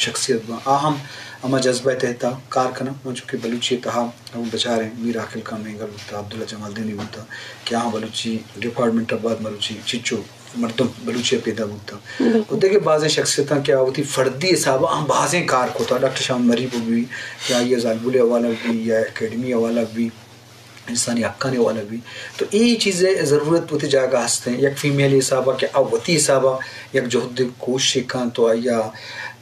شخصیت باں، آ ہم ہما جذبہ ءِ تحت ءَ کار کناں، انچو کہ بلوچی ءِ تہا ہم بچاریں میر عاقل خان مینگل بوتا، عبداللہ جمالدینی بوتا کہ آہاں بلوچی ڈیپارٹمنٹ ءَ بعد مروچی چچو مردم بلوچی ءَ پیدا بوتا۔ بالکل۔ و دگہ بازیں شخصیتاں کہ آ وتی فردی حساب ءَ ہم بازیں کار کتا، ڈاکٹر شاہ مری بہ بی کہ آئی ءَ زالبول ءِ حوالہ بہ بی یا اکیڈمی ءِ حوالہ بہ بی، انسانی حقانی حوالہ بہ بی، تو اے چیز ءِ ضرورت وتی جاگہ ہست ایں۔ یک فیمیل ءِ حساب ءَ کہ آ وتی حساب ءَ یک جہد کوشش کنت تو آئی ءَ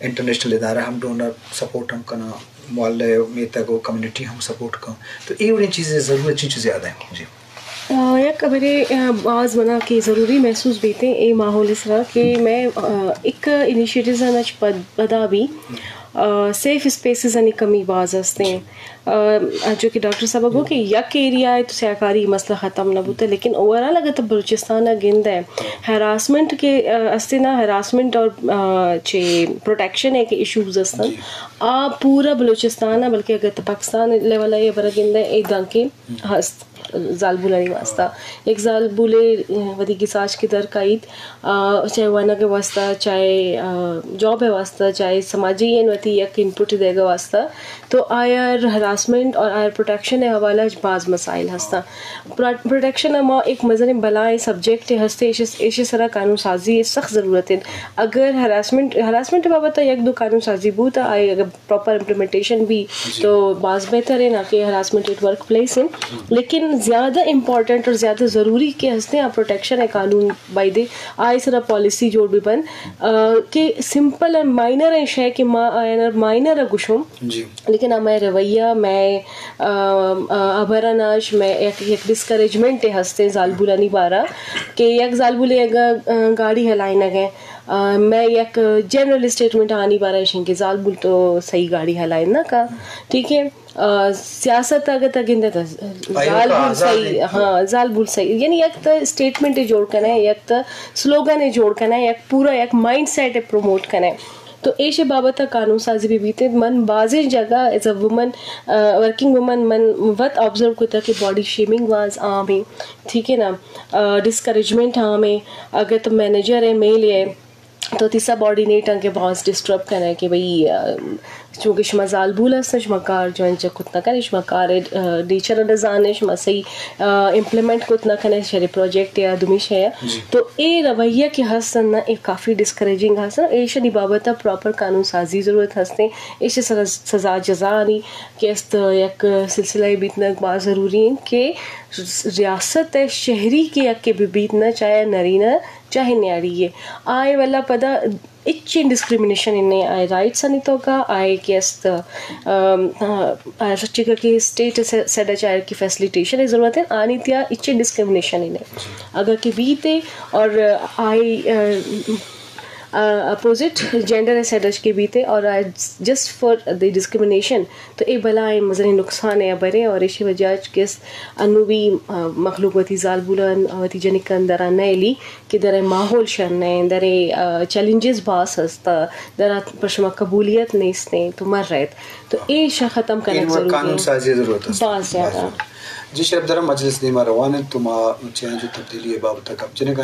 انٹرنیشنل ادارہ ہم ڈونر سپورٹ ہم کناں، محلہ ءِ میتگ و کمیونٹی ہم سپورٹ کن، تو اے وڑیں چیز ءِ ضرورت چنچو زیادہ ایں؟ جی۔ آ، یک ہبرے، آ، باز منا کہ ضروری محسوس بیتیں اے ماحول ءِ سرا کہ مئے، آ، ایک انیشیٹیوز آں اچ پد-، پدا بھی، آ، سیف اسپیسز آنی کمی باز ہستیں۔ آ، جو کہ ڈاکٹر صاحب گو کہ یک ایریا ہے تو سیاکاری مسئلہ ختم نہ بوتا، لیکن اوورآل اگر تو بلوچستان ءَ گندے، ہراسمنٹ کے، آ، ہستے نا، ہراسمنٹ اور، آ، چے پروٹیکشن ہے کہ ایشوز ہستن، جی۔ آ پورا بلوچستان ءَ، بلکہ اگر تو پاکستان لیول ءَ اے برا گندے، اے دانکہ ہست زالبولانی واسطہ۔ یک زالبولے، آ، ودی گساچ کے در کائیت، آ، چاہے ونگ ءِ واسطہ، چاہے، آ، جاب ءِ واسطہ، چاہے سماجی این وتی یک انپٹ دیگ ءِ واسطہ، تو آئر ہراسمنٹ اور آئر پروٹیکشن ءِ حوالہ اچ باز مسائل ہستاں۔ پرو-، پروٹیکشن ءَ ما ایک مزنیں بلائیں سبجیکٹ ہستے، ایشی، ایشی سرا قانون سازی ءِ سخت ضرورت ہے۔ اگر ہراسمنٹ، ہراسمنٹ بابت ءَ یک دو قانون سازی بوت، آئی اگر پراپر امپلیمنٹیشن بھی، جی۔ تو باز بہتر ہے، نہ کہ ہراسمنٹ ایٹ ورک پلیس ہے۔ لیکن زیادہ امپورٹنٹ اور زیادہ ضروری کہ ہستے آ پروٹیکشن ءِ قانون بایدے آئی سرا پالیسی جوڑ بہ بنت، آ، کہ سمپل ءُ مائنر ءِ شے کہ ما آئی ءَ مائنر ءَ گوشوں، جی۔ لیکن ہمے رویہ، مئے، آ، آ، ہبر اناش، مئے یک، یک ڈسکریجمنٹ ہستے زالبولانی بارا کہ یک زالبولے اگاں، آ، گاڑی ہلائینگ ءَ، آ، مئے یک جنرل اسٹیٹمنٹ آنی بارا ایشیں کہ زالبول تو صحیح گاڑی ہلائین نہ کا، ٹھیک ہے۔ آ، سیاست اگہ تا گندے تا آئی ءَ زالبول آزاد صحیح، ہیں۔ ہاں، زالبول صحیح۔ یعنی یک تا اسٹیٹمنٹ جوڑ کنے، یک تا سلوگن جوڑ کنے، یک پورا یک مائنڈ سیٹ پروموٹ کنے۔ تو ایشی بابت قانون سازی بھی بیتے۔ من بازیں جگہ ایز اے وومن، آ، ورکنگ وومن، من وت آبزرو کتا کہ باڈی شیمنگ باز عام ہے، ٹھیک ہے نا، آ، ڈسکریجمنٹ عام ہے۔ اگر تو مینیجر ہے، میل ہے، تو تئی سب آرڈینیٹ آں کہ باز ڈسٹرب کنے کہ بھئی، آ، چونکہ شما زالبول ہستن، شما کار جو انچا کت نہ کنے، شما کار، آ، نیچر نہ زانے، شما صحیح، آ، امپلیمنٹ کت نہ کنے، شری پروجیکٹ یا دومی شے۔ جی۔ تو اے رویہ کہ ہستن نا، اے کافی ڈسکریجنگ ہستن۔ ایشانی بابت پراپر قانون سازی ضرورت ہستیں۔ ایشی سزا، سزا جزا آنی کہ است یک سلسلہ بیتنگ باز ضروری ہیں کہ ریاست شہری کے یک کے بھی بیت نہ، چاہے نرینہ چاہے نیاڑی ہے، آئے والا پدا اچیں ڈسکریمنیشن انے، آئے رائٹس آنی توکا، آئے کہ است، ام، آ، آ، سچے کا کہ اسٹیٹ سے-، سیڈا چاہے کہ فیسلیٹیشن ضرورت ہے، آنی تیا اچیں ڈسکریمنیشن انے۔ اگر کہ بیتے اور آئی، آ، آ، اپوزٹ جینڈر سیڈا کے بیتے اور I just for the discrimination, تو اے بلائیں مزنیں نقصان ءِ ہبرے اور ایشی وجہ اچ کہ است انو بھی، آ، مخلوق وتی زالبولان، وتی جنکان درا نہ ایلی کہ درے ماحول شر نہ، درے، آ، چیلنجز باز ہست، درا پر شما قبولیت نیستیں تو مر رہت۔ تو ایشا ختم کنگ ضروری قانون سازی ضرورت است۔ باز زیادہ۔ جی شرف دارم، مجلس دیما روان انت تو ما چینج و تبدیلی بابت گپ جنگا